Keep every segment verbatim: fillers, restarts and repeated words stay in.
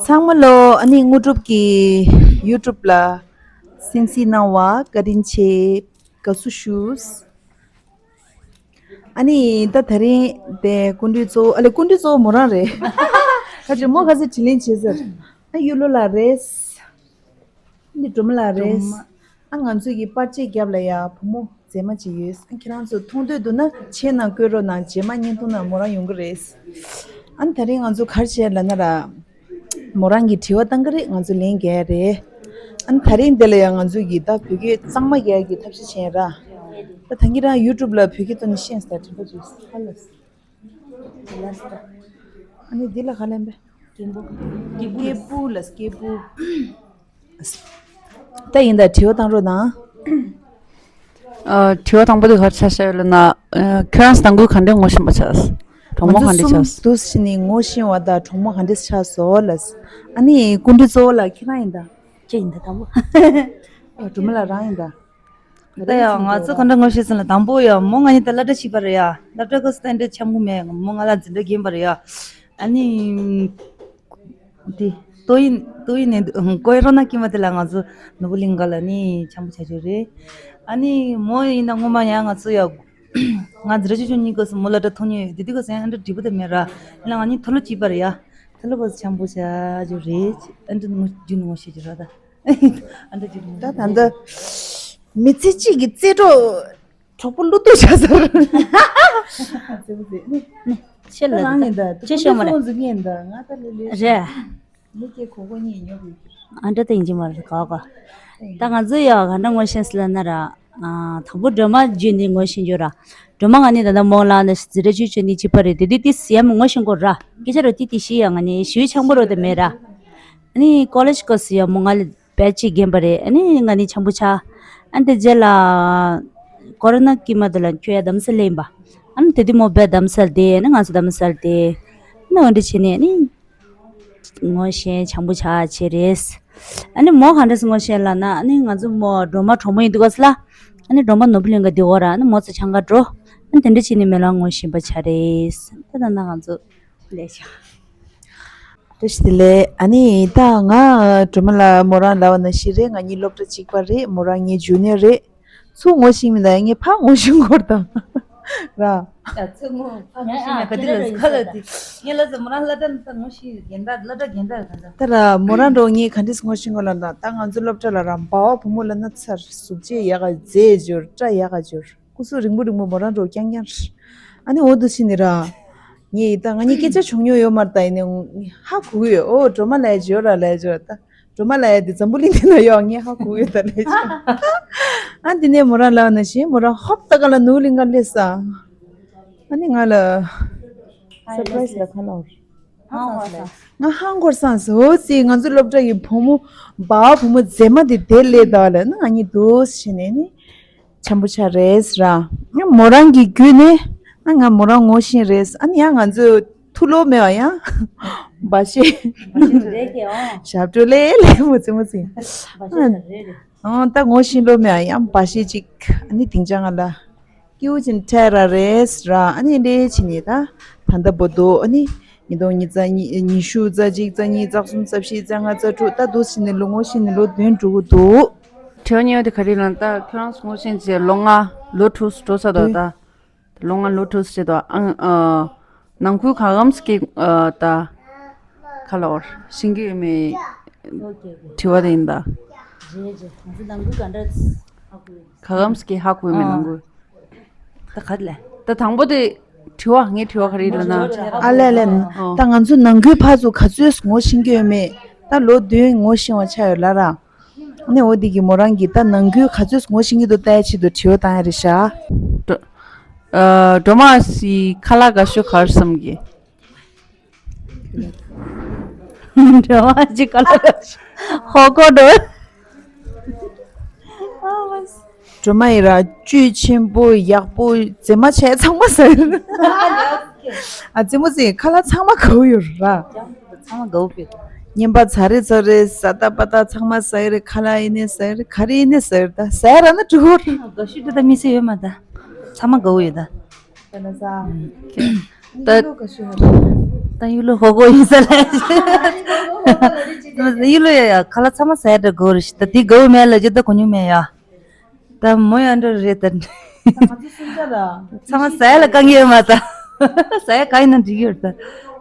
ཚང་མ་ལོ། ཨ་ནི་དངོས་གྲུབ་ཀྱི་ཡུ་ཊུབ་ལ་གསན་གཟིགས་གནང་བ་བཀའ་དྲིན་ཆེ། དགའ་བསུ་ཞུ། ཨ་ནི་ད་དེ་རིང་དེ་སྐུ་མགྲོན་གཙོ་བོ། ཨ་ལེ། སྐུ་མགྲོན་གཙོ་བོ་མོ་རང་རེད། ཁ་ཅིག་མོ་ཁ་ཤས་དྲིས་ལན་བྱེད་ཟེར། ཨ། གཡུ་ལོ་ལགས་རེད། འདི་སྒྲོལ་མ་ལགས་རེད། སྒྲོལ་མ། ཨ། ང་ཚོ་གི་པར་ཆས་རྒྱབ་ལ་ཡ་བུ་མོ་མཛེས་མ་ཅིག་ཡོད། ཨ། ཁྱེད་རང་ཚོ་མཐོང་འདོད་འདུག་ན་མཆན་ནང་བཀོད་རོགས་གནང་། རྗེས་མ་བརྙན་ཐུང་ནང་མོ་རང་ཡོང་གི་རེད། ཨ་ནི་དེ་རིང་ང་ཚོ་ག་རེ་བྱས་ལབ་ན་ར། མོ་རང་གིས་དྲི་བ་བཏང་གི་རེད། ང་ཚོ་ལན་རྒྱག་ཡ་རེད། ཨ་ནི་དེ་རིང་འདི་ལ་ཡ་ང་ཚོ་གིས་ད་བོད་སྐད་གཙང་མ་རྒྱག་ཡ་གི་ཐབས་ཤེས་བྱས་ར། ད་ད་གིན་རང་ཡུ་ཊུབ་ལ་བོད་སྐད་ཐོག་ནས་ཤེས་ས་དྲན་པ་ཅིག་ཧ་ལས། ཨ་ནི་འདི་ལ་ག་ལབ་པས། སྐད་འབུ། སྐད་འབུ་ལ་སྐད་འབུ། ད་ཡིན་ད་དྲི་བ་བཏང་རོགས་གནང་། ཨ། དྲི་བ་དང་པོ་དེ་ག་རེ་ཆགས་ཤག་ལབ་ན། ཨ། ཁྱོད་རང་ཚོ་ནང་ཁུལ་ག་འདྲས་ངོ་ཤེས་པ་ཆགས། གྲོགས་མོ་ག་འདྲས་ཆགས། ང་ཚོ་གསུམ་འདུག་སེ་ནི་ངོ་ཤེས་པ་དང་གྲོགས་མོ་ག་འདྲས་ཆགས་སོང་ལབ། ཨ་ནི་སྐུ་མགྲོན་གཙོ་བོ་ལགས་ཁྱེད་རང་ཡིན་ད། ཁྱེད་ཡིན་ད་དང་པོ། ཨ། སྒྲོལ་མ་ལགས་རང་ཡིན་ད། ད་ཡང་ང་ཚོ་ག་འདྲ་ངོ་ཤེས་སོང་ལབ། དང་པོ་ཡ་མོ་ང་གཉིས་ད་སློབ་གྲྭ་གཅིག་པ་རེད་ཡ། སློབ་གྲྭ་སྐབས་སུ་ད་འདྲ་འཆམ་གི་མེད། མོ་ང་ལ་འཛིན་གྲྭ་རྒན་པ་རེད་ཡ། ཨ་ནི། དེ། ཏོག་དབྱིབས་ཏོག་དབྱིབས་ནད་དུག་ཀོ་རོ་ན་དཀྱིལ་མ་དེ་ལ་ང་ཚོ་ནོར་བུ་གླིང་ག་ལ་ནི་འཆམ་པོ་བྱ་རྒྱུ་རེད། ཨ་ནི་མོ་ཡིན་ན་སྔོན་མ་ཡང་ང་ཚོ་ཡ། ང་འཛིན་གྲྭ་བཅུ་གཉིས་སྐབས་སུ་མོ་སློབ་གྲྭ་ཐོན་མྱོང་ཡོད། དེ་དུས་སྐབས་སུ་ཡང་ཨ་འདྲ་འདྲིས་པོ་དེ་མེད་ར། ཡིན་ན་ང་གཉིས་མཐོ་སློབ་གཅིག་པ་རེད་ཡ། མཐོ་སློབ་སྐབས་སུ་འཆམ་པོ་བྱ་རྒྱུ་རེད། ཨ་འདྲ་ངོ་རྒྱུ་ནི་ངོ་ཤེས་རྒྱུ་ར་ད། ཨ་འདྲ་རྒྱུ་ནི་ངོ་ད་ད་ལྟ་མི་ཚེ་གཅིག་གི་རྩེད་གྲོགས། གྲོགས་པོ་བློ་ལྡོག་བྱ་ཟེར། ཨ་ཙི་མོ་ཙི། ནི། ནི། ཤེས་ལ་རང་ཡིན་ད། ཅི་ཤོད་མ་རེད། ཁོང་ཚོ་ངས་ད་ང་ད་ལེ་ལེ། རེད། མི་སྐྱེ་ཁོ་ཁོ་གཉིས་ཉོ་དགོས་ཀྱི། ཨ་འདྲ་ད་ཡིན་གྱི་མ་རེད་ག་ག། ད་ང་ཚོ་ཡ་ག་འདྲ་ངོ་ཤེས་ལབ་ན་ར། ཨ། དང་པོ་སྒྲོལ་མ་བརྒྱུད་ནས་ངོ་ཤེས་རྒྱུ་ར། སྒྲོལ་མ་ང་གཉིས་ད་ལྟ་མོ་ལ་ནི་འཛིན་གྲྭ་བཅུ་གཅིག་ནས་གཅིག་པ་རེད། དེ་དུས་ཏི་སི་ཡ་མོ་ངོ་ཤེས་གོ་ར། སྐད་ཆ་རོ་ཏི་ཏི་ཤི་ཡ་ང་གཉིས་ཞུ་ཆང་པོ་རོ་དེ་མེད་ར། ཨ་ནི་ཀོ་ལེཇ་སྐབས་སུ་ཡ་མོ་ང་ལ། དཔེ་ཅིག་རྒན་པ་རེད། ཨ་ནི་ང་གཉིས་འཆམ་པོ་ཆགས། ཨ་ནི་དེ་རྗེས་ལ་ཀོ་རོ་ན་དཀྱིལ་མ་དེ་ལ་ཁྱོད་ཡ་རྡ་རམ་ས་ལ་ཡིན་པ། ཨ་ནི་དེ་དུས་མོ་དཔེ་རྡ་རམ་ས་ལ་བསྡད། ཨ་ནི་ང་ཚོ་རྡ་རམ་ས་ལ་བསྡད། ཨ་ནི་འོ་འདྲ་བྱས་ནས་ཨ་ནི་ངོ་ཤེས་འཆམ་པོ་ཆགས་བྱས་རེད། ཨ་ནི་མོ་ག་འདྲས་སེ་ངོ་ཤེས་ལབ་ན། ཨ་ནི་ང་ཚོ་མོ་སྒྲོལ་མ་གྲོགས་མོ་ཡིན་དུས་སྐབས་སུ་ལ། ཨ་ནི་སྒྲོལ་མ་ནོར་བུ་གླིང་ག་བསྡད་ཡོད་ར། ཨ་ནི་མོ་ཚོ་ཆང་ཁ་འགྲོ། ཨ་ནི་དེ་འདྲ་བྱས་ནས་མོ་ལ་ངོ་ཤེས་པ་ཆགས་རེད། ད་ད་ན་ང་ཚོ། ལས་བྱ། བཀྲ་ཤིས་བདེ་ལེགས། ཨ་ནི་ད་ང་སྒྲོལ་མ་ལགས་མོ་རང་ལབ་པ་ནང་བཞིན་རེད། ང་གཉིས་སློབ་གྲྭ་གཅིག་པ་རེད། མོ་རང་ངའི་ཇུ་ནི་ཡར་རེད། ཚུར་ངོ་ཤེས་མི་འདུག་ངས་ཕར་ངོ་ཤེས་སྐོར་དང་། ར། ཡ། ཚུར་ངོ་ཕར་ངོ་ཤེས་མེད་ག་དེ་ལ་ཁ་ལ་དེ། ངས་ལབ་ཙང་མོ་རང་སློབ་གྲྭ་ནས་ད་ངོ་ཤེས་རྒན་ད་སློབ་གྲྭ་རྒན་ད་ག་ད། ད་ར་མོ་རང་འགྲོ་ངས་ག་འདྲས་ངོ་ཤེས་སྐོར་ལབ་ན། ད་ང་ཚོ་སློབ་གྲྭ་ལ་ར་འབའ་བ་བུ་མོ་ལབ་ན་ཚར། གཟུགས་བྱད་ཡག་ག་མཛེས་འཇོར་སྐྲ་ཡག་ག་འཇོར། སྐུ་གཟུགས་རིང་པོ་རིང་པོ་མོ་རང་འགྲོ་རྐྱང་རྐྱང་། ཨ་ནི་འོ་འདུག་སེ་ནི་ར། ངས་ད་ང་གཉིས་སྐད་ཆ་བྱུང་མྱོང་ཡོད་མ་རེད། ད་ཡིན་ནའི་ཧ་གོ་གི་ཡོད། ཨོ་སྒྲོལ་མ་ལབ་ཡ་ཅིག་ཡོད་ར་ལབ་ཡ་ཅིག་ཡོད་ར། ད་སྒྲོལ་མ་ལབ་ཡ་དེ་འཛམ་བུ་གླིང་འདི་ན་ཡོད་ངས་ཧ་གོ་གི་ཡོད་ད་ལབ་ཡ་ཅིག་ཨ་དེ་ནས་མོ་རང་ལབ་པ་ནང་བཞིན་མོ་རང་ཧོབ་ཏེ་ག་ལ་ནོར་བུ་གླིང་ག་སླེབས་སོང་། ཨ་ནི་ང་ལ་སར་པ་རའི་སི་ལ་ཁ་ལོར། ཧང་ཧོ་ས། ང་ཧང་ཧོ་ས་ཟེར། འོ་ཙི་ང་ཚོ་སློབ་གྲྭ་ཡི་བུ་མོ་འབའ་བ་བུ་མོ་མཛེས་མ་དེ་དེ་སླེབས་ད་ལབ་ན། ང་གཉིས་འདུག་སེ་བྱས་ནས་ནི་འཆམ་པོ་ཆགས་རེད་ར། ཡང་མོ་རང་གི་བརྒྱུད་ནས་ཨ་ང་མོ་རང་ངོ་ཤེས་རེད། ཨ་ནི་ཡང་ང་ཚོ་ཐུགས་ལོག་མེད་པ་ཡང་འབའ་ཤེས། འབའ་ཤེས་རེད་ཀྱེ་ཨོ། ཞབས་བྲོ་ལེ་ལེ་མོ་ཙི་མོ་ཙི། འབའ་ཤེས་རེད་རེད། ཨོ་ད་ངོ་ཤེས་ལོག་མེད་པ་ཡང་འབའ་ཤེས་ཅིག་ཨ་ནི་དེང་སང་ང་ལ། སྐྱིད་པོ་ཅིག་འཕྲད་ར་རེད་ར། ཨ་ནི་འདྲ་བྱས་ནས་ད་ད་ལྟ་བར་དུ་ཨ་ནི་ཉིས་སྟོང་ཉི་ཤུ་རྩ་གཉིས་ཉི་ཤུ་རྩ་གཅིག་རྩ་གཉིས་རྩ་གསུམ་རྩ་བཞི་རྩ་ལྔ་རྩ་དྲུག་ད་འདུག་སེ་ནས་ལོ་ངོ་ཤེས་ནས་ལོ་བདུན་འགྲོ་གི་འདུག་དྲི་བ་གཉིས་པ་དེ་ག་རེ་ལབ་ན། ད་ཁྱོད་རང་ཚོ་ངོ་ཤེས་བྱས་ལོ་ལྔ་ལོ་དྲུག་འགྲོ་ཚར་འདུག་ད་ལོ་ལྔ་ལོ་དྲུག་བྱས་འདུག་ཨང་ཨ། ནང་ཁུལ་ག་གམ་ཞིག་གི་ཨ་ད་ག་ལབ་དགོས་རེད། ཤེས་ཀྱི་ཡོད་མེད་དྲི་བ་དེ་ཡིན་ད། རེད་རེད། ང་ཚོ་ནང་ཁུལ་ག་འདྲ་ཧ་གོ་ཡོད། ག་གམ་ཞིག་གི་ཧ་གོ་ཡོད་མེད་ནང་ཁུལ། ད་ག་ལས། ད་དང་པོ་དེ་དྲི་བ་ངའི་དྲི་བ་ག་རེ་ལབ་ན། ཨ་ལས་ལས། ཨོ། ད་ང་ཚོ་ནང་ཁུལ་ཕར་ཚུར་ག་ཚོད་ངོ་ཤེས་ཀྱི་ཡོད་མེད། ད་ལོ་བདུན་ངོ་ཤེས་པ་ཆགས་ཡོད་ལ་ར། ཨ་ནི་འོ་དེ་གི་མོ་རང་གིས་ད་ནང་ཁུལ་ག་ཚོད་ངོ་ཤེས་ཀྱི་འདུག་ལྟ་ཡ་ཆེད་དུ་དྲི་བ་བཏང་ཡ་རེད་ཤག་སྒྲོལ་མ་སི་ཁ་ལག་དགའ་ཤོས་ག་རེ་བསམ་གི། སྒྲོལ་མ་སི་ཁ་ལག་དགའ་ཤོས་ཧོ་ཀོ་འགྲོ། སྒྲོལ་མ་ཡིན་ར་བཅུད་ཆེན་པོ་ཡག་པོ་མཛེས་མ་བྱས་ཚང་མ་ཟ་ཡི་རེད། ཨ་ཙི་མོ་ཙི་ཁ་ལག་ཚང་མ་དགའ་པོ་ཡོད་ར། ཚང་མ་དགའ་པོ་ཡོད། བརྙན་པ་ཚ་རེ་ཚ་རེ་ཟ་ད་པ་ད་ཚང་མ་ཟ་ཡི་རེད། ཁ་ལག་ཡིན་ནའི་ཟ་ཡི་རེད། ག་རེ་ཡིན་ནའི་ཟ་ཡི་རེད། ད་ཟ་ཡ་རག་ན་འགྲིག་གོ། དགའ་ཤོས་དེ་ད་མི་ཚེ་ཡོད་མ་ད། ཚང་མ་དགའ་པོ་ཡོད་ད། ད་ན་ཟ། ད་ད་ཡུལ་ལོ་ཧོ་གོ་ཡིན་ས་ལ། ཡུལ་ལོ་ཡ་ཡ་ཁ་ལག་ཚང་མ་ཟ་ཡ་འདྲ་དགོས་རེད་ཤི། ད་དེ་དགོས་མེད་ལ་ཇི་ད་གོ་ཉུ་མེད་ཡ། ད་མོ་ཡ་འདྲ་རེད་ད། ང་ཚོ་སུམ་ཅུ་ལ། ཚང་མ་ཟ་ཡ་ལ་དཀའ་ངལ་ཡོད་མ་ད། ཟ་ཡ་ག་ཡིན་ན་འགྲིག་ཡོད་ད།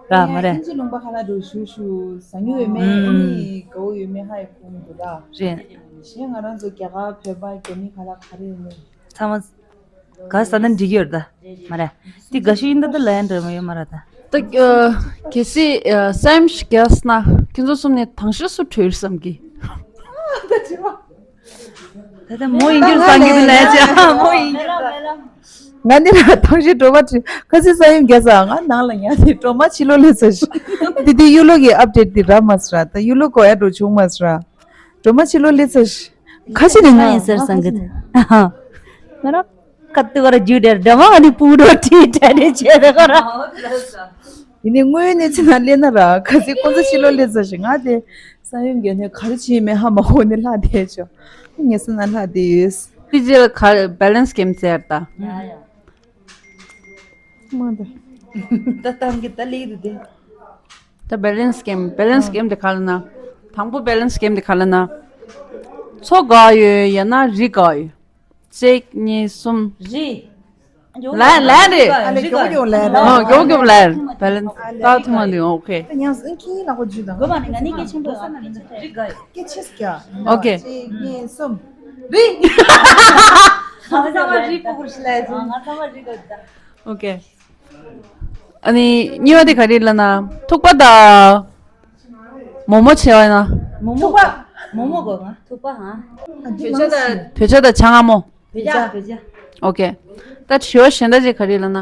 ར་མ་རེད། ཨིན་ཇི་ལུང་པ་ཁ་ལག་འགྲོ་ཞུ་ཞུ་ཟ་ཉུ་ཡོད་མེད་ཨ་ནི་དགའ་བོ་ཡོད་མེད་ཧ་ཡ་གོ་མི་འདུག་ད། རེད། གཞན་ང་རང་ཚོ་རྒྱ་གར་བོད་པ་རྒྱ་མི་ཁ་ལག་ག་རེ་ཡོད་མེད། ཚང་མ། ག་ས་ན་འགྲིག་ཡོད་ད། མ་རེད། དེ་དགའ་ཤོས་ཡིན་ད་ད་ལ་ཡན་འདྲ་མ་ཡོད་མ་ར་ད། ད་གལ་སྲིད་སེམས་ཤིག་རྒྱས་ན་ཁྱེད་ཚོ་གསུམ་ནས་དང་ཤོས་སུ་གྲོལ་བསམ་གི། ད་ད་མོ་ཡིན་རྒྱུར་བསམ་གི་འདུག་ལ་ཡ་ཅི་ཨ་མོ་ཡིན་རྒྱུར་ད། ང་ནི་ལ་ཐང་ཤེས་འགྲོ་མ་ཁྲི་ཁ་སི་ས་ཡོམ་རྒྱ་ས་ང་ནང་ལ་ཉ་ནི་འགྲོ་མ་ཕྱི་ལོ་ལས་ཚ་ཤི། དེ་དེ་ཡུ་ལོ་གི་ཨབ་ཌེཊ་དེ་ར་མ་སི་ར་ད་ཡུ་ལོ་གོ་ཡ་འགྲོ་བྱུང་མ་སི་ར། འགྲོ་མ་ཕྱི་ལོ་ལས་ཚ་ཤི། ཁ་ཤི་ནི་ང་ཡིན་ཟེར་སང་གི། ང་ར་ཁ་ཏུ་ག་ར་ཇུ་ཌེར་འདྲ་མ་ནི་པུ་རོ་ཏི་ཏྲ་ཏི་ཆེ་ད་ག་ར། ཡིན་ནི་དངོས་ཡོད་གནས་ཚུལ་ན་ལས་ན་ར་ཁ་སི་ཁོང་ཚོ་ཕྱི་ལོ་ལས་ཚ་ཤི་ང་དེ། ས་ཡོམ་རྒྱ་ནས་ག་རེ་བྱེད་མེད་ཧ་མ་གོ་ནས་ལྷག་བསྡད་ཆོག་ངེས་སེ་ན་ལྷག་བསྡད་ཡོད། ཕི་ཇི་ལ་ག་བེ་ལེན་སི་གེམ་ཙེར་ད། མ་ད། ད་ཏང་གི་ད་ལེགས་འདུག་དེ། ད་བེ་ལེན་སི་གེམ་བེ་ལེན་སི་གེམ་དེ་ག་ལ་ན། དང་པོ་བེ་ལེན་སི་གེམ་དེ་ག་ལ་ན། མཚོ་ག་ཡོད་ཡ་ན་རི་ག་ཡོད། གཅིག་གཉིས་གསུམ། རི། ལན་ལན་རེད། ཨ་ལེ་གྱོ་གྱོ་ལན་རེད། ཨོ་གྱོ་གྱོ་ལན་རེད། བེ་ལེན་སི་ད་ཐུང་མ་འདུག་ཨོ་ཁེ། ད་ཉང་སྲིན་ཁྱི་ལ་གོ་ཇུ་དང་། གོ་མ་ནི་ང་ནི་སྐད་ཆེན་པོ་ཡོད་ཨ་སྐད་ཆེ་སྐྱ། ཨོ་ཁེ། གཅིག་གཉིས་གསུམ། རི། ང་ཚང་མ་རི་པོ་གུར་ཤི་ལ་ཡ་ང་ཚང་མ་རི་གོ་ད། ཨོ་ཁེ། ཨ་ནི་གཉིས་པ་དེ་ག་རེ་ལབ་ན་ཐུག་པ་དང་མོག་མོག་བྱས་པ་ཡིན་ན། མོག་མོག་མོག་མོག་གོ་ང་ཐུག་པ་ཧ། བོད་ཆ་དང་བོད་ཆ་དང་ཆ་ང་མོ། བོད་ཆ་བོད་ཆ། ཨོ་ཁེ། ད་དྲི་བ་གཞན་དག་ཅིག་ག་རེ་ལབ་ན།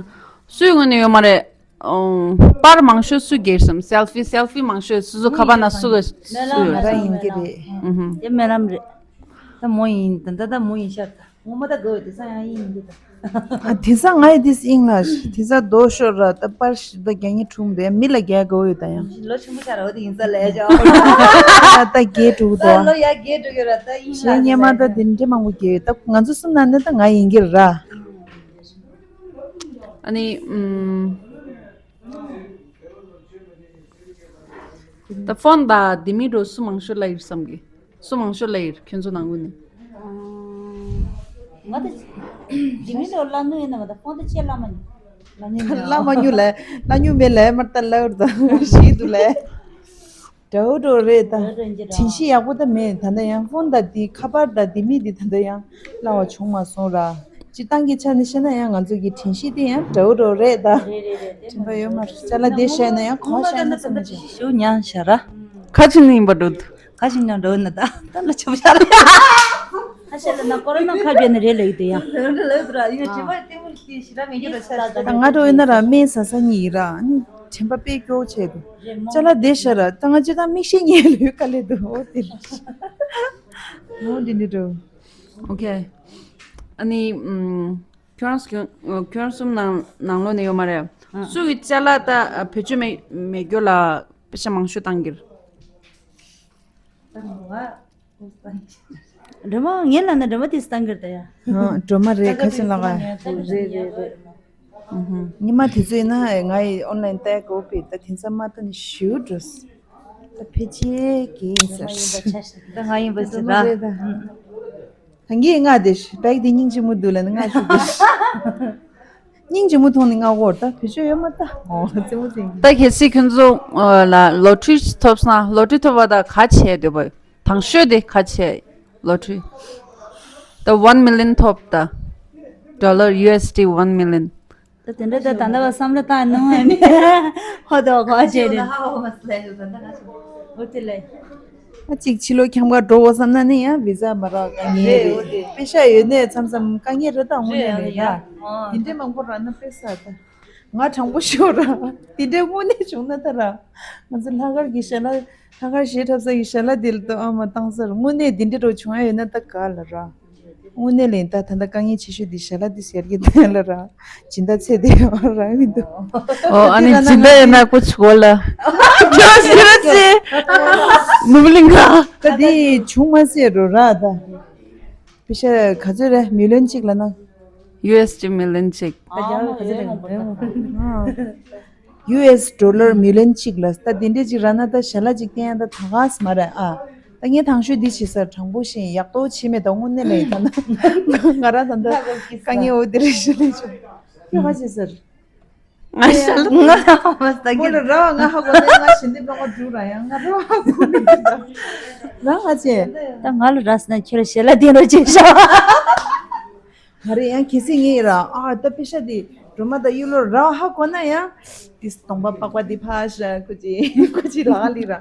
སུའི་ངོས་ནས་ཡོད་མ་རེད། ཨོ། པར་མང་ཤོས་སུ་རྒྱལ་སམ་སེལ་ཕི་སེལ་ཕི་མང་ཤོས་སུ་སུ་ཁ་པར་ན་སུ་ག་སུ་ཡོད། ང་རང་ཡིན་གྱི་རེད། ཨུ་ཧུམ། དེ་སྨོན་ལམ་རེད། ད་མོ་ཡིན་ད་ད་ད་མོ་ཡིན་ཤག་ད། ངོ་མ་ད་དགའ་བོ་དེ་ས་ཡང་ཡིན་འདི་ད། ཨ་དེ་ས་ང་ཡི་དེ་སིང་ལ་དེ་ས་རྡོ་ཤོར་ར་ད་པར་ཞིག་ད་རྒྱ་ཉི་ཁྲུང་དེ་མི་ལ་རྒྱ་དགའ་བོ་ཡོད་ད་ཡང་། ལོ་ཆེན་པོ་ཆགས་ར་བ་དེ་ཡིན་ས་ལས་ཅག་ད་ད་རྒྱས་འགྲོ་གི་འདུག་ད་ལོ་ཡ་རྒྱས་འགྲོ་གི་ར་ད་ཡིན་ཞེས་ཉེ་མ་ད་དེ་འདྲ་མང་པོ་རྒྱས་ཡོད་ད་ང་ཚོ་གསུམ་ན་ནི་ད་ང་ཡིན་གྱི་ར། ཨ་ནི་ཨུམ། ད་ཕོན་ད་དེ་མི་འགྲོ་སུ་མང་ཤོས་ལ་ཡིར་བསམ་གི། སུ་མང་ཤོས་ལ་ཡིར་ཁྱོད་ཚོ་ནང་ངུ་ནི། ང་ད་དེ་མི་འགྲོ་ལ་ནུ་ཡིན་ན་ང་ད་ཕོན་ད་ཆེ་ལ་མ་ཉུ། ལ་ཉུ་མེད་ལ་ལ་ཉུ་མེད་ལ་མ་ད་ལ་ད་ཞིག་ཏུ་ལ། དྲའུ་འགྲོ་རེད་ད། དྲིན་ཤི་ཡག་པོ་ད་མེད་ད་ད་ཡང་ཕོན་ད་དེ་ཁ་པར་ད་དེ་མི་དེ་ད་ད་ཡང་སླ་བ་བྱུང་མ་སོང་ར། སྤྱི་བཏང་གི་ཆ་ནས་བཤད་ན་ཡང་ང་ཚོ་གི་དྲན་ཤེས་དེ་ཡང་འདྲ་བོ་འདྲ་བོ་རེད་ད། རེད་རེད་རེད་དྲན་པ་ཡོད་མ་རེད་ཅ་ལག་དེ་བཤད་ན་ཡང་གོང་བཤད་ན་ཙམ་ཅིག་ཞུ་ཉང་ཤ་ར། ཁ་ཆེ་ནི་ཡིན་པ་འགྲོ་འདུག་ཁ་ཆེ་ཉང་འགྲོ་ན་ད་ད་ལ་ཆབ་ཤ་ར། ཁ་ཤས་ལ་ན་ཀོ་རོ་ན་ཁ་བྱས་ནས་རེད་ལ་ཡོད་དེ་ཡང་། ལ་ཡོད་དུ་ར་ཡོད་དྲན་པ་ལྟད་མོ་ཞིག་ཞི་ར་མེད་རྒྱུ་ར་ཆ་ད་ང་འགྲོ་ཡོད་ན་ར་སྨན་ཟ་ས་གཉིས་ཡིན་ར་ནི་དྲན་པ་དཔེ་སྐྱོ་བོ་བྱས་འདུག་ཅ་ལག་དེ་ཤ་ར་ད་ང་ཅི་ད་མིག་ཤེས་ཉལ་ལོས་དཀའ་ལས་འདུག་འོ་དེ་ལ་ངོ་འདི་འདྲ་འགྲོ། ཨོ་ཁེ། ཨ་ནི་ཨམ། ཁྱོད་རང་ཁྱོད་ཁྱོད་རང་གསུམ་ནང་ནང་ལོགས་ནས་ཡོད་མ་རེད། ཨ། སུ་གི་ཅ་ལག་ད་བེད་སྤྱོད་མེད་མེད་རྒྱུ་ལ་པེ་ཤ་མང་ཤོས་བཏང་གིར། སྒྲོལ་མ་ངན་ལ་ན་སྒྲོལ་མ་དེ་བཏང་གིར་ད་ཡ། ཨ། སྒྲོལ་མ་རེད་ཁ་ཆེ་ལགས། རེད་རེད་རེད། ཉི་མ་དེ་ཚོ་ཡིན་ན་ང་ཡི་ཨོན་ལན་ལྟ་དགོས་པས་ད་དེང་སང་མ་ལྟ་ནས་ཞུ་འགྲོ། ད་ཕལ་ཆེར་གྱིས་ཡིན་ཟེར། ད་ང་ཡིན་པ་ཟེར་ད། ད་ངས་ང་དེ་བེག་དེ་སྙིང་རྗེ་མོ་འདུག་ལ་ནི་ང་ཞུ་དེ། སྙིང་རྗེ་མོ་མཐོང་ནི་ང་འོར་ད་བེད་སྤྱོད་ཡོད་མ་ད། ཨོ་རྩེད་མོ་རྩེ་གི། ད་གལ་སྲིད་ཁྱོད་ཚོ་ལ་ལོ་ཊི་རི་ཐོབ་སོང་ན་ལོ་ཊི་རི་ཐོབ་པ་ད་ག་བྱས་འདོད་པ། དང་ཤོས་དེ་ག་བྱས་ལོ་ཊི་རི། ད་ཝན་མི་ལི་ཡོན་ཐོབ་ད། ཌོ་ལར་ཡུ་ཨེས་ཌི་ཝན་མི་ལི་ཡོན། ད་དེ་འདྲ་ད་ད་ལྟ་བ་བསམ་བློ་བཏང་ནང་ཨ་ནི་ཧོ་དོ་གོ་ཅེ་རེད། འོ་དེ་ལས། ཨ་གཅིག་ཕྱི་ལོགས་འཁྱམ་ག་འགྲོ་འོ་བསམ་ན་ནི་ཡང་བི་ཟ་མ་རག་དཀའ་ངལ་རེད། པེ་ཤ་ཡོད་ནས་མཚམས་མཚམས་དཀའ་ངལ་རེད་ད་དངོས་གནས་རེད་ཡ། དེ་འདྲས་མང་པོ་རག་ན་དཔེ་ས་ད། ང་དྲང་པོ་ཤོད་ར། དེ་འདྲས་དངོས་གནས་བྱུང་ན་ད་ར། ང་ཚོ་ལྷག་དཀར་གྱི་ཞལ་ལག་ལྷག་དཀར་གཞས་འཁྲབ་ས་ཡི་ཞལ་ལག་དེ་ལ་ད་ཨ་མ་བཏང་ས་ར་དངོས་གནས་དེ་འདྲས་འགྲོ་བྱུང་ཡ་ཡོད་ན་ད་ག་ལ་ར། དངོས་གནས་ལེན་ད་ད་ལྟ་དཀའ་ངལ་ཆེ་ཤོས་འདི་ཞལ་ལག་འདི་ཟེར་གི་དོན་ལ་ར། སྦྱིན་བདག་ཚེ་འདི་ཡང་རག་མི་འདུག་ཨོ་ཨ་ནི་སྦྱིན་བདག་ཡོད་ན་ཀུ་ཆུ་གོ་ལ། ཁྱོད་ཟེར་ར་ཚེ། ནུབ་གླིང་ག་ད་འདི་བྱུང་མ་ཟེར་རོ་ར་ད། པེ་ཤ་ག་ཚོད་རེད་མི་ལོན་གཅིག་ལ་ན། ཡུ་ཨེས་ཅི་མི་ལན་གཅིག་ཨ་མ་ཡོད་མོ་ད། ཡུ་ཨེས་ཌོ་ལར་མི་ལན་གཅིག་ལ་ད་དེ་འདྲས་ཅིག་རག་ན་ད་ཞལ་ལག་ཅིག་བསྟན་ཡ་ད་ད་ག་ས་མ་རེད་ཨ། ད་ངས་དང་ཤོས་འདི་བྱེད་སར་དྲང་པོ་བཤད་ཡག་ཏོ་བྱེད་མེད་ད་དངོས་གནས་ལ་ཡིན་ད་ན་ང་རང་ད་ད་དཀའ་ངལ་འོ་དེ་རེད་ཞུ་ལས་ཆོག་ཁྱོད་ག་བྱེད་སར། ང་ཞལ་ལག་ང་ལ་ཧ་མ་སྟ་གི་མོ་ལ་ར་བ་ང་ཧ་གོ་ནས་ང་ཞལ་འདེབས་ལོག་འགྲོ་ར་ཡང་ང་ར་བ་ཧ་གོ་མི་འདུག་ད་རང་ང་བྱེད། ད་ང་ལ་ར་ས་ན་ཁྱོད་ལ་ཞལ་ལག་དེ་འདྲ་བྱེད་ཤག་ག་རེ་ཡང་གལ་སྲིད་ངས་ར་ཨ་ད་པེ་ཤ་དེ་སྒྲོལ་མ་དང་གཡུ་ལོ་ར་ཧ་གོ་ན་ཡང་དེ་གདོང་པ་པགས་པ་དེ་ཕ་ཤ་ཁོ་ཅི་ཁོ་ཅི་ལ་ལི་ར་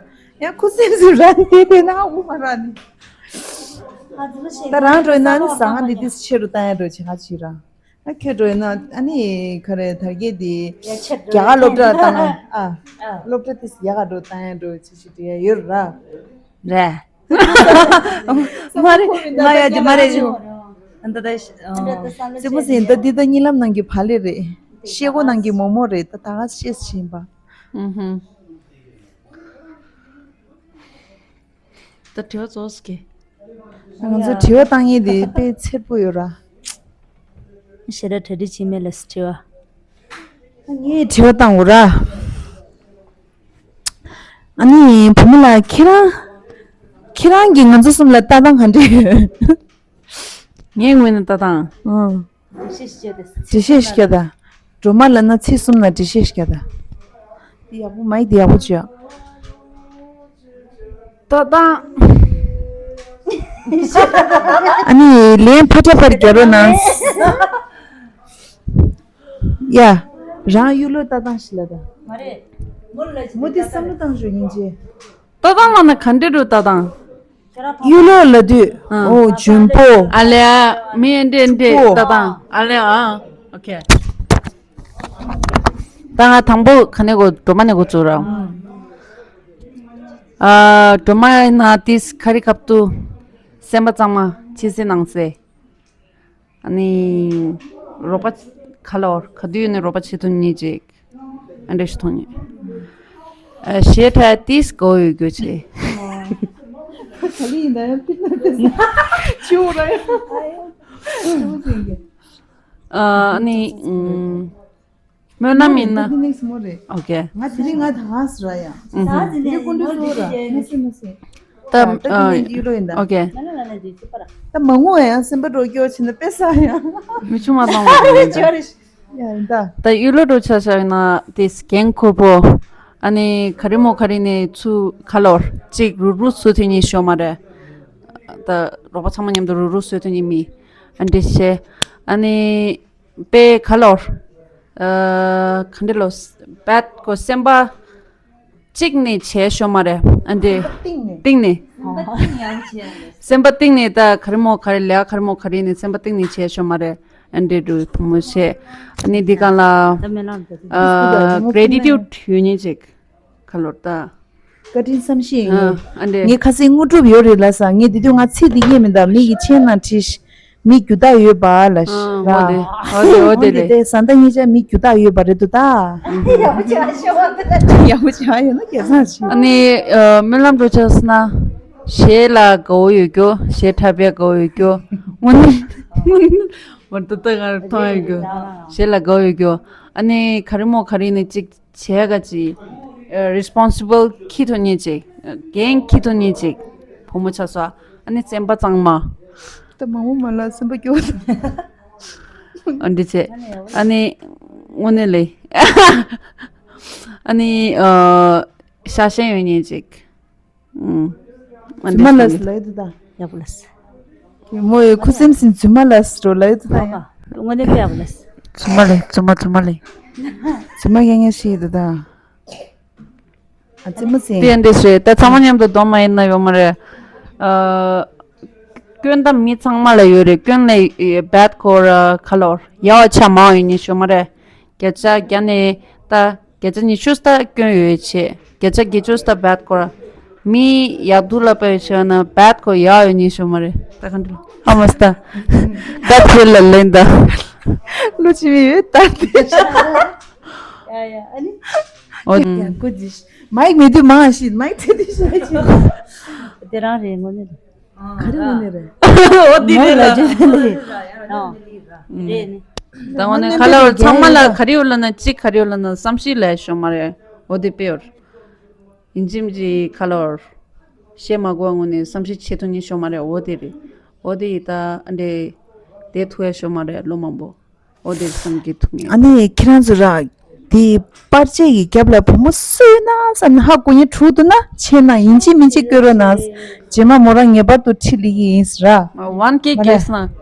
ཡང་ཁོ་སེམས་སུ་ར་འདི་དེ་ན་ཧ་གོ་མ་ར་ནི། ད་རང་འགྲོ་ན་ནི་ཟ་ང་འདི་དེ་ཆེ་རུ་བཏང་ཡ་འགྲོ་ཆེ་ཧ་ཆི་ར། ཨ་ཁྱོད་འགྲོ་ཡིན་ན་ཨ་ནི་ག་རེ་དར་རྒྱས་དེ་རྒྱ་གར་སློབ་གྲྭ་བཏང་ཨ་ཨ་སློབ་གྲྭ་དེ་རྒྱ་གར་འགྲོ་བཏང་ཡ་འགྲོ་ཆི་ཞིག་འགྲོ་ཡ་ཡོད་ར། རེད། མ་རེད་མ་ཡ་དེ་མ་རེད། ཨ་ད་ད་རྩེད་མོ་ཟིན་ད་འདི་ད་གཉིད་ལམ་ནང་གི་བག་ལེབ་རེད། ཤེལ་སྒོ་ནང་གི་མོག་མོག་རེད་ད་ད་ག་ཤེས་བཞིན་པ། ཨུ་ཧུ། ད་དྲི་བ་རྫོགས་སོང་གི་ང་ཚོ་དྲི་བ་བཏང་ཡས་དེ་དཔེ་མཚེར་པོ་ཡོད་ར། ཞེ་དྲག་གྲ་སྒྲིག་བྱས་མེད་ལ་དྲི་བ། ངས་དྲི་བ་བཏང་འོ་ར། ཨ་ནི་བུ་མོ་ལགས་ཁྱེད་རང་ཁྱེད་རང་གིས་ང་ཚོ་གསུམ་ལ་ལྟ་སྟངས་ག་འདྲ་ཡོད། ངའི་ངོས་ནས་ལྟ་སྟངས། ཨང་། འགྲེལ་བཤད་ཞིག་བྱས་ཏེ། འགྲེལ་བཤད་ཞིག་བྱས་ད། སྒྲོལ་མ་ལབ་ན་ཚིག་གསུམ་ལ་འགྲེལ་བཤད་ཞིག་བྱས་ད། འདི་ཡག་པོ་མ་ཡིན་འདི་ཡག་པོ་བྱོས། ལྟ་སྟངས། ཨ་ནི་ལན་ཕར་འཕྲོད་པར་རྒྱག་རོགས་གནང་། ཡ། རང་གཡུ་ལོ་ལྟ་སྟངས་ཤིག་ལབ་ད། མ་རེད། མོ་ལ་མོ་དེ་བསམ་བློ་བཏང་ཞོག་སྙིང་རྗེ། ལྟ་སྟངས་ལབ་ན་ག་འདྲ་རུ་ལྟ་སྟངས། གཡུ་ལོ་ལབ་དུས། ཨ། ཨོ་འཇོན་པོ། ཨ་ལེ་ཨ། མི་ཨེ་འདྲེ་ཨེ་འདྲེ་ལྟ་སྟངས་ཨ་ལེ་ཨ། ཨོ་ཁེ། ད་ང་དང་པོ་ག་ནས་གོ་སྒྲོལ་མ་ནས་གོ་ཚུར་ར། ཨ། སྒྲོལ་མ་ཡིན་ན་ཏིས་ཁ་རི་ཁབ་ཏུ། སེམས་པ་གཙང་མ་ཕྱི་གསལ་ནང་གསལ། ཨ་ནི། རོགས་པ་ག་ལ་བར་ག་དུས་ནས་རོགས་པ་བྱེད་ཐུབ་ཉེ་ཅིག་ཨ་འདྲ་ཞིག་མཐོང་ཉེ། ཨ་ཞེ་ཐ་ཏིས་གོ་ཡོད་རྒྱུ་ཆེ། ག་ལི་ཡིན་ན་ཡང་ཕི་ན་ཏིས་ཆུ་ར་ཡང་ཆུ་ཟིན་གི། ཨ་ནི། སྨོན་ལམ་ཡིན་ན། འདི་ནི་སྨོ་རེད། ཨོ་ཀེ། ང་དེ་རིང་ང་ད་ཧང་སི་ར་ཡང་། ཨུ་ཧུ། དེ་རིང་ཀུན་ཏུ་སོ་ར་མ་སེ་མ་སེ། ད་ད་ཨ། དེ་ནི་ཡུ་རོ་ཡིན་ད། ཨོ་ཀེ། ད་མ་ངུ་ཡང་སེམས་པ་འགྲོ་སྐྱོ་ཕྱིན་ན་དཔེ་ས་ཡང་། མི་ཆུང་མ་བཏང་བ་ཡིན་ད། ཡ་ཡིན་ད། ད་ཡུ་ལོ་འགྲོ་ཆ་ཆ་ཡིན་ན་དེ་འགན་ཁུར་པོ། ཨ་ནི་ག་རི་མོ་ག་རི་ནས་ཚུ་ག་ལོར་གཅིག་རུ་རུ་ཚུ་ཐུ་ཉི་ཤོ་མ་རེད། ད་རོགས་པ་ཚང་མ་མཉམ་དུ་རུ་རུ་ཚུ་ཐུ་ཉི་མི། ཨ་འདྲི་ཤེ། ཨ་ནི། པེ་ག་ལོར། ཨ། ག་འདྲ་ལོ། བད་ཀོ་སེམས་པ། གཅིག་ནས་བྱས་ཤོ་མ་རེད། ཨ་འདྲི། གཏིང་ནས། གཏིང་ནས། སེམས་པ་གཏིང་ནས་ད་ག་རི་མོ་ག་རི་ལས་ག་རི་མོ་ག་རི་ནས་སེམས་པ་གཏིང་ནས་བྱས་ཤོ་མ་རེད། ཨ་འདྲི་འགྲོ་བུ་མོ་བྱས། ཨ་ནི་འདི་གང་ལ། ཨ། གྲེ་ཏི་ཊུཌ་ཡོད་ཉེ་ཅིག་ག་ལོར་ད། བཀའ་དྲིན་བསམ་ཤེས་ཡིན། ཨ་འདྲེ། ངས་ཁ་སང་དངོས་གྲུབ་ཡོད་རེད་ལ་ས་ངས་དེ་དུས་ང་ཚིག་འདི་རྙེད་མི་འདུག་མི་གི་མཆན་ནང་བྲིས་ཤིག་མི་རྒྱུ་དག་ཡོད་པ་ལ་ཤ་ར། འོ་དེ་འོ་དེ་འོ་དེ་རེད། དེ་ས་མཐའ་གཉིས་ཆ་མི་རྒྱུ་དག་ཡོད་པ་རེད་འདུག་ད། ཡག་པོ་བྱ་ཤོག་ཡག་པོ་བྱ་ཡོད་ན་གེ་སང་ཤི། ཨ་ནི་སྨོན་ལམ་འགྲོ་ཆ་སི་ན། ཞེ་ལ་དགའ་བོ་ཡོད་རྒྱུ་ཞེ་ཁྲ་པའི་དགའ་བོ་ཡོད་རྒྱུ། དངོས་གནས་དངོས་གནས་མ་ཏོ་ཏ་ང་མཐོང་ཡོད་རྒྱུ། ཞེ་ལ་དགའ་བོ་ཡོད་རྒྱུ། ཨ་ནི་ག་རི་མོ་ག་རི་ནི་གཅིག་བྱས་ག་ཅི། ཨ། རི་སི་པོན་སི་བལ་ཁྱི་ཐོ་ཉེ་ཅིག་འགན་ཁྱི་ཐོ་ཉེ་ཅིག་བུ་མོ་ཆ་སོ། ཨ་ནི་སེམས་པ་གཙང་མ། ད་མང་པོ་མ་ལ་སེམས་པ་སྐྱོ། ཨ་འདི་བྱས། ཨ་ནི། དངོས་གནས་ལས། ཨ་ནི། ཨ། ཤ་ཞེན་ཡོད་ཉེ་ཅིག་ཨུམ། ཨ་འདི་རྫུན་མ་ལས་ལ་ཡོད་ད། ཡག་པོ་ལས། མོ་ཡི་ཁུ་སིམ་སིམ་རྫུན་མ་ལས་རོ་ལ་ཡོད་ད། ཡག་པོ། དངོས་གནས་དཔེ་ཡག་པོ་ལས། རྫུན་མ་ལས་རྫུན་མ་རྫུན་མ་ལས། རྫུན་མ་ཡང་ཡང་ཤི་ཡོད་ད། ཨ་ཙི་མ་ཙི། དེ་འདྲ་ཞིག་ད་ཚང་མ་མཉམ་དུ་སྡོམ་མ་ཡིན་ན་ཡོད་མ་རེད། ཨ། སྐྱོན་ད་མི་ཚང་མ་ལ་ཡོད་རེད། སྐྱོན་ལ་བད་ཀོ་ར་ཁ་ལོར་ཡ་བ་ཆ་མང་ཡོད་ཉེ་ཤོ་མ་རེད། བརྒྱ་ཆ་བརྒྱ་ནས་ད་བརྒྱ་ཆ་ཉི་ཤུ་ད་སྐྱོན་ཡོད་ཆེ། བརྒྱ་ཆ་བརྒྱད་ཅུ་ད་བད་ཀོ་ར། མི་ཡག་སྡུག་ལ་དཔེ་བྱས་ན་བད་ཀོ་ཡག་ཡོད་ཉེ་ཤོ་མ་རེད། ད་ག་འདྲ་ཨ་མ་སྟ། ད་ཁྱོད་ལ་ལན་ད། ལོ་ཆི་མི་ཡོད་ད་དེ། ཡ་ཡ་ཨ་ནི། ཨོ། ཡ་ཀུ་ཅི། མའིག་མེད་དུས་མང་ཞིག་མའིག་དེ་དུས་ཞིག་ཞིག་དེ་རང་རེད་དངོས་གནས། ག་རེ་དངོས་གནས་རེད། ཨོ་དེ་རེད་ལ། ཨོ་རེད་ནི། ད་འོ་ནས་ཁ་ལོར་ཚང་མ་ལ་ག་རེ་ཡོད་ལབ་ན་གཅིག་ག་རེ་ཡོད་ལབ་ན་བསམ་ཤེས་ལས་ཤོག་མ་རེད། འོ་དེ་དཔེ་ཡོད། ཡིན་གཅིག་མིན་གཅིག་ཁ་ལོར་བཤད་མ་དགོས་པ་ངོ་ནས་བསམ་ཤེས་བྱེད་ཐུབ་མཁན་ཤོག་མ་རེད། འོ་དེ་རེད། འོ་དེ་ཡིས་ད་ཨ་འདྲས་བསྡད་ཐུབ་ཡ་ཤོག་མ་རེད་ལོ་མང་པོ། འོ་དེ་བསམ་གྱི་ཐུག་ངེས། ཨ་ནི་ཁྱེད་རང་ཚོ་ར་དེ་པར་ཆས་ཀྱི་རྒྱབ་ལ་བུ་མོ་སུ་ཡོད་ན་བསམ་ན་ཧ་གོ་མཁན་དྲུག་འདུག་ན་མཆན་ན་ཡིན་གཅིག་མིན་གཅིག་བཀོད་རོགས་གནང་། རྗེས་མ་མོ་རང་ངེས་པར་དུ་ཁྲིད་ལེ་གི་ཡིན་ཟེར་ར། One K guess གནང་།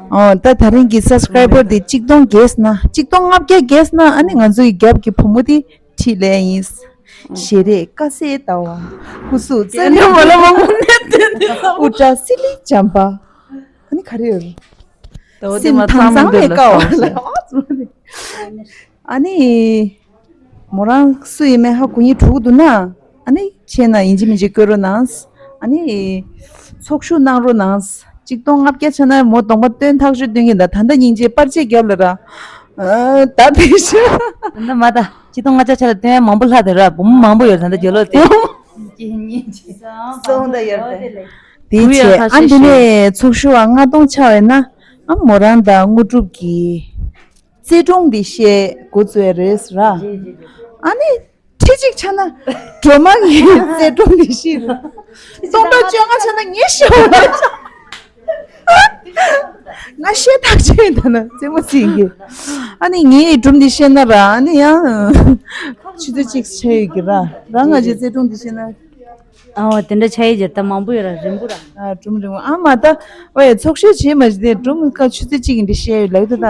ཨོ་ད་ད་རིང་གི་སབ་སི་ཀ་རའི་བར་དེ་གཅིག་སྟོང་guess གནང་། གཅིག་སྟོང་ལྔ་བརྒྱ་guess གནང་། ཨ་ནི་ང་ཚོ་ཡི་རྒྱབ་ཀྱི་བུ་མོ་དེ་ཁྲིད་ལེ་ཡིན། ཞལ་རས་དཀར་གསལ་ལྟ་བ། སྐུ་གཟུགས་རྩེ་ལེ་མོ་ལ་མང་པོ་ནས་སྟོན། དབུ་སྐྲ་སི་ལི་འཇམ་པ། ཨ་ནི་ག་རེ་ཡོད་རེད། ད་འོ་དེ་མ་སེམས་ཚང་མ་ཐང་ཚང་མེད་མེད་ལ་ཀ་བ་ལ་ཨ་ཙི་མ་རེད། ཨ་ནི། མོ་རང་སུ་ཡིན་མིན་ཧ་གོ་མཁན་དྲུག་འདུག་ན། ཨ་ནི་མཆན་ན་ཡིན་གཅིག་མིན་གཅིག་བཀོད་རོགས་གནང་། ཨ་ནི་ཚོགས་ཞུགས་གནང་རོགས་གནང་། གཅིག་སྟོང་ལྔ་བརྒྱ་ཆགས་ན་མོ་གདོང་པ་སྟོན་ཐག་ཆོད་སྟོན་གྱི་འདུག་ད་ལྟ་སྙིང་རྗེ་པར་ཆས་རྒྱབ་ལ་ར། ཨ་ད་དེ་ཤ། ད་ལྟ་མ་ད་གཅིག་སྟོང་ལྔ་བརྒྱ་ཆགས་ལ་སྟོན་ཡ་མང་པོ་ལྷག་དེ་ར་བུ་མོ་མང་པོ་ཡོད་ད་ལྟ་རྒྱུ་ལོ་དེ། སོང་ད་ཡར་དེ། དེའི་བུ་ཡ་ཆེད་ཁ་ཨ་ཤས་འདི་ཤས། ནས་ཚོགས་ཞུགས་ཨ་ལྔ་སྟོང་ཆགས་ཡོད་ན་ཨ་མོ་རང་དང་དངོས་གྲུབ་ཀྱི་རྩེ་སྒྲུང་འདི་བཤད་འགོ་བཙུགས་ཡ་རེད་ཟེར་ར། ཨ་ནི་ཁྲི་གཅིག་ཆགས་ན་སྒྲོལ་མ་གི་རྩེ་སྒྲུང་འདི་བཤད་ར། སྟོང་ཕྲག་བཅོ་ལྔ་ཆགས་ན་ངས་བཤད་པ་ང་བཤད་ཐག་ཆོད་ད་ན་རྩེད་མོ་རྩེ་གི། ཨ་ནི་ངའི་སྒྲུང་འདི་བཤད་ན་ར་ཨ་ནི་ཡང་ཆུ་ཚོད་གཅིག་ཆགས་ཡོད་གི་ར། རང་ང་ཅི་རྩེ་སྒྲུང་འདི་བཤད་ན། ཨོ་དེ་འདྲ་ཆགས་ཡོད་ཀྱི་རེད་ད་མང་པོ་ཡོད་ར་རིང་པོ་ར། ཨ་སྒྲུང་རིང་པོ་ཨ་མ་ད་ཨོ་ཡ་ཚོགས་ཤོས་བྱེད་མ་བྱེད་དེ་སྒྲུང་ཁ་ཆུ་ཚོད་གཅིག་ཡིན་འདི་བཤད་ཡོད་ལབ་ད་ད།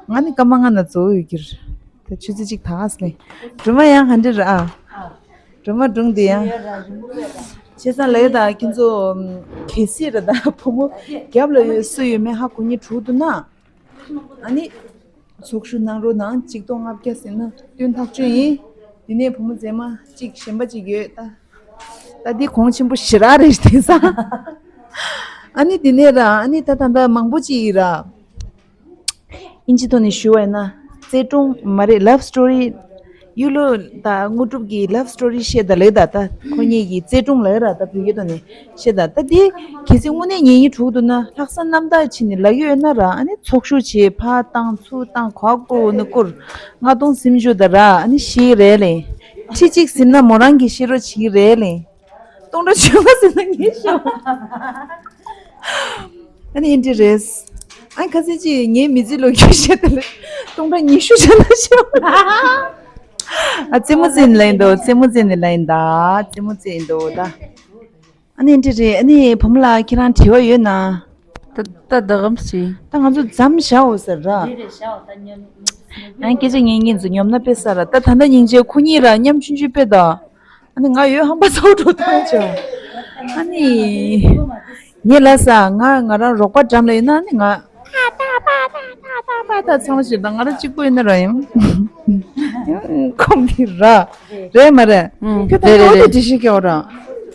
ང་ནི་སྐར་མ་ལྔ་ན་རྫོགས་ཡོད་ཀྱི་རེད། ད་ཆུ་ཚོད་གཅིག་ད་ཨ་སི་ལེ། སྒྲུང་མ་ཡང་ག་འདྲ་ར་ཨ། སྒྲུང་མ་སྒྲུང་འདི་ཡང་། བྱས་ཙང་ལབ་ད་ཁྱེད་ཚོ་གལ་སྲིད་ར་ད་བུ་མོ་རྒྱབ་ལ་ཡོད་སུ་ཡོད་མེད་ཧ་གོ་མཁན་དྲུག་འདུག་ན། ཨ་ནི། ཚོགས་ཞུགས་གནང་རོགས་གནང་གཅིག་སྟོང་ལྔ་བརྒྱ་ཟེར་ན་སྟོན་ཐག་ཆོད་ཡིན། འདི་ནས་བུ་མོ་མཛེས་མ་གཅིག་གཞན་པ་གཅིག་ཡོད་ད། ད་འདི་གོང་ཆེན་པོ་ཞེ་དྲག་རེད་དེང་སང་། ཨ་ནི་འདི་ནས་ར་ཨ་ནི་ད་ད་ད་མང་པོ་གཅིག་ཡིན་ར། ཨིན་ཇི་ཐོག་ནས་ཞུ་བ་ཡིན་ན་རྩེ་སྒྲུང་མ་རེད་love story། གཡུ་ལོ་དང་དངོས་གྲུབ་ཀྱི་love story་བཤད་ད་ལེ་ད་ད་ཁོ་གཉིས་ཀྱི་རྩེ་སྒྲུང་ལེ་ར་ད་བོད་སྐད་ཐོག་ནས་བཤད་ད་ད་དེ་གལ་སྲིད་དངོས་གནས་ཉན་ཡིན་དྲུག་འདུག་ན་ལྷག་བསམ་རྣམ་དག་བྱས་ནས་ལབ་ཡོད་ན་ར་ཨ་ནི་ཚོགས་ཞུགས་བྱས་ཕར་བཏང་ཚུར་བཏང་གོ་བ་བསྐུར་ནི་བསྐུར་ལྔ་སྟོང་ཟིན་བཅུག་ད་ར་ཨ་ནི་ཤི་གི་རེད་ལེ། ཁྲི་གཅིག་ཟིན་ན་མོ་རང་གིས་ཤི་རོགས་བྱེད་ཀྱི་རེད་ལེ། སྟོང་ཕྲག་བཅོ་ལྔ་ཟིན་ན་ངས་ཤི་ཨ་ནི་ཨེ་འདྲ་རེད། ཨ་ཁ་སང་ཅིག་ངའི་མི་ཚེ་ལོ་རྒྱུས་བཤད་དེ་ལས་སྟོང་ཕྲག་ཉི་ཤུ་བྱས་ན་ཤི། ཨ་རྩེད་མོ་རྩེ་ནས་ལེན་འདུག་རྩེད་མོ་རྩེ་ནས་ལེན་ད་རྩེད་མོ་རྩེ་འདུག་ད། ཨ་ནི་ཨེ་འདྲ་རེད། ཨ་ནི་བུ་མོ་ལགས་ཁྱེད་རང་དྲི་བ་ཡོད་ན། ད་ད་ད་གམ་སི། ད་ང་ཚོ་འཛོམས་བཞག་འོ་ཟེར་ར། ཡང་སྐད་ཆ་ངེས་ངེས་ཚོ་ཉོབ་ན་དཔེ་ས་ར་ད་ད་ལྟ་སྙིང་རྗེ་ཁོ་གཉིས་ར་མཉམ་ཆུང་ཆུང་དཔེ་ད། ཨ་ནི་ང་ཡོད་ཧམ་པ་ཚ་བོ་འགྲོ་ཐང་ཆོ། ཨ་ནི། ངས་ལ་ས་ང་ང་རང་རོགས་པ་འགྲམ་ལ་ཡོད་ན་ཨ་ནི་ང་། ཏག་ཏག་པ་ཏག་ཏག་པ་ཏག་ཏག་པ་ཏག་ཚང་མ་ཞིག་དང་ང་རང་གཅིག་པུ་ཡོད་ན་ར་ཡང་། ཁོམ་དེ་ར། རེད་མ་རེད། ཁྱོད་ད་རེད་རེད་ཡོད་དེ་འདྲི་ཤེས་ཀྱི་འོ་ར།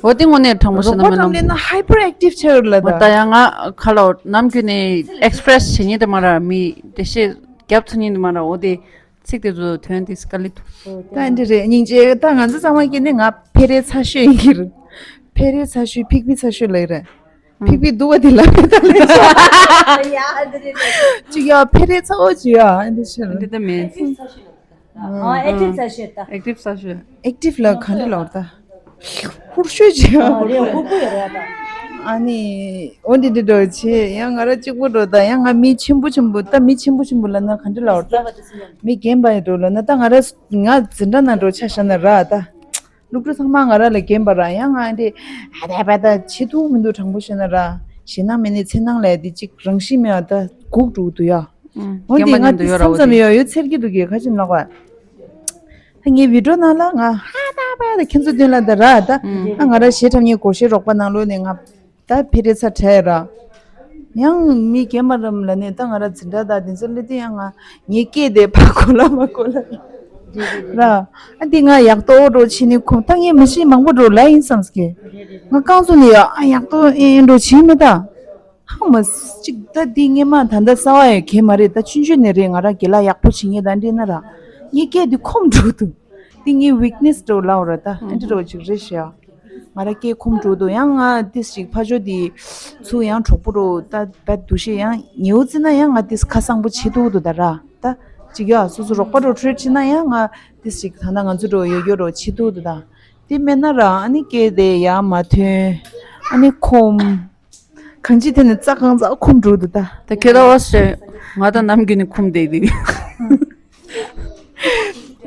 འོ་དེ་དངོས་གནས་དྲང་པོ་བཤད་ན་རོགས་པ་མེད་འགྲམ་ལ་ན་ཧའི་པར་ཨེག་ཊིབ་ཆགས་ཡོད་ལ་ད། ད་ཡང་ང་ཁ་ལོ་ནམ་རྒྱུན་ནས་ཨེག་སི་པི་རེ་སི་བྱེད་ཉེན་དེ་མ་ར་མི་དེ་ཤེས་རྒྱབ་ཚུགས་ཉེན་དེ་མ་ར་འོ་དེ། ཚིག་དེ་ཚོ་དོན་དེ་སྐད་ལི་ཐུག་ད་འདི་རེད་སྙིང་རྗེ་ད་ང་ཚོ་ཚང་མ་སྐྱེ་ནས་ང་ཕེ་རེ་ཚ་ཤོས་ཡིན་གྱི་རེད། ཕེ་རེ་ཚ་ཤོས་ཕིག་ཕི་ཚ་ཤོས་ལ་ཡི་རེད། ཕིག་ཕི་སྡུག་པ་དེ་ལ་ཕེ་ད་ལས་ཅིག་ཡ་ཕེ་རེ་ཚ་བོ་ཅིག་ཡ་འདི་ཤོད་འདི་ད་མེད། ཨེག་ཊིབ་ཚ་ཤོས་ད། ཨེག་ཊིབ་ཚ་ཤོས་ད། ཨེག་ཊིབ་ཚ་ཤོས། ཨེག་ཊིབ་ལ་ག་འདྲ་ལབ་ད། ཧུར་ཤོས་ཅིག་ཡ། རེད་ཧུར་པོ་ཡོད་རེད་ད། ཨ་ནི། འོ་འདི་འདི་འགྲོ་ཆེ་ཡང་ང་ར་གཅིག་པུ་འགྲོ་ད་ཡང་ང་མི་ཆེན་པོ་ཆེན་པོ་ད་མི་ཆེན་པོ་ཆེན་པོ་ལ་ན་ག་འདྲ་ལབ་ད། མི་རྒན་པ་ཡི་འགྲོ་ལ་ན་ད་ང་ར་ང་འཛིན་གྲྭ་ན་འགྲོ་ཆ་བཞག་ན་ར་ད། སློབ་ཕྲུག་ཚང་མ་ང་ར་ལ་རྒན་པ་ར་ཡང་ང་འདི་ཧ་ད་པ་ད་བྱེད་ཐུབ་མི་འདུག་དྲང་པོ་བཤད་ན་ར་ཞེད་སྣང་མེད་ནས་འཚེར་སྣང་ལས་འདི་གཅིག་རང་བཞིན་མེད་པ་ད་སྒུག་འགྲོ་འདུག་ཡ། འོ་འདི་ང་འདི་མཚམས་མཚམས་ཡོད་ཡོད་འཚེར་གྱི་འདུག་གི་ཁ་ཆེམས་ལགས་པ། ད་ངའི་བི་ཌིའོ་ནང་ལ་ང་ཧ་ད་པ་ད་ཁྱེད་ཚོ་མདུན་ལ་ད་ར་ད་ཨ་ང་ར་ཞེ་ཁྲམ་ཉེ་སྒོར་གཞས་རོགས་པ་ནང་ལོགས་ནས་ང་ད་ཕེ་རེ་ཚ་དྲ་ཡ་ར། ཡང་མི་རྒན་པ་རམ་ལ་ནས་ད་ང་ར་འཛིན་གྲྭ་ད་དེ་ཚོ་ལ་དེ་ཡང་ང་ངའི་སྐད་དེ་ཕ་གོ་ལ་མ་གོ་ལ་ར། ཨ་འདི་ང་ཡག་ཏོ་འགྲོ་ཕྱི་ནས་ཁོང་ད་ངའི་མི་ཤེས་མང་པོ་འགྲོ་ལ་ཡིན་བསམ་སྐད། ང་རྐང་ཚོ་ནས་ཡ་ཨ་ཡག་ཏོ་ཨེ་འགྲོ་བྱིན་མི་ད། ཧ་མ་གཅིག་ད་འདི་སྔས་མ་ད་ལྟ་གསར་པ་ཡོད་གེ་མ་རེད་ད་ཆུང་ཆུང་ནས་རེད་ང་རང་དགེ་ལགས་ཡག་པོ་བྱེད་ངེས་ད་འདྲེ་ན་ར། ངའི་སྐད་འདི་ཁོམ་འགྲོ་འདུག་འདི་ངའི་ཝིག་ནེ་སི་འགྲོ་ལའོ་ར་ད་ཨ་འདྲེ་རོ་ཅིག་རེད་ཤག་ང་ར་སྐད་ཁོམ་འགྲོ་འདུག་ཡང་ང་ཏིས་ཞིག་ཕ་ཇོ་དེ་ཚུ་ཡང་གྲོགས་པོ་རུ་ད་བད་འདུ་ཤེས་ཡང་ཉེའུ་ཙི་ན་ཡང་ང་ཏིས་ཁ་སང་པོ་ཆེ་འདུག་འདུག་ད་ར་ད་ཅིག་ཡ་སོ་སོ་རོགས་པ་རུ་ཁྲོད་ཕྱིན་ན་ཡང་ང་ཏིས་ཞིག་ད་ན་ང་ཚོ་རུ་ཡོད་ཡོད་རུ་ཆེ་འདུག་འདུག་ད་དེ་མེད་ན་ར་ཨ་ནི་སྐད་དེ་ཡ་མ་ཐོན་ཨ་ནི་ཁོམ། གང་ཅི་དེ་ནི་རྩ་གང་རྩ་ཁུམ་འགྲོ་འདུག་ད། ད་ཁྱེད་ད་བ་སེ་ང་ད་ནམ་རྒྱུན་ནི་ཁུམ་བསྡད་འདུག་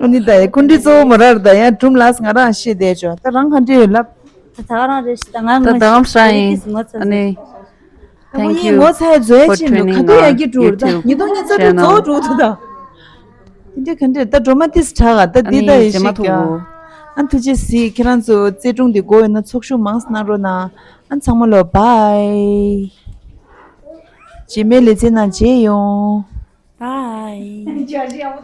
ཨ་ནི་ད་ཡ་ཀུན་འདྲི་གཙོ་བོ་མོ་རར་ད་ཡ་སྒྲུང་ལགས་ང་རང་ཤེས་བསྡད་ཆོག་ད་རང་གང་འདྲི་ཡོད་ལབ། ད་ད་ག་རང་རེད་ཤི་ད་ང་ད་ད་ངམ་ཧྲ་ཡིན་ཨ་ནི། Thank you ངོ་ཚ་ཡ་མཛོད་for ཆེ་འདུག་tuning ག་དུས་ཡ་གི་འགྲོ་ད་ཉིས་སྟོང་ཉི་ཤུ་རྩ་དྲུག་གཙོ་བོ་འགྲོ་འདུག་ད། དེ་འདྲ་ག་འདྲ་ད་སྒྲོལ་མ་ཏིས་དྲག་ག་ད་འདི་ད་ཡི་ཤིག་ཡ། ཨ་ཐུགས་རྗེ་གཟིགས་ཁྱེད་རང་ཚོ་རྩེ་སྒྲུང་འདི་དགོས་ཡོད་ན་ཚོགས་ཞུགས་མང་གནང་རོགས་གནང་། ཨ་ཚང་མ་ལོ་བའི། རྗེས་མའི་ལེ་ཚན་ནང་མཇལ་ཡོང་། བའི།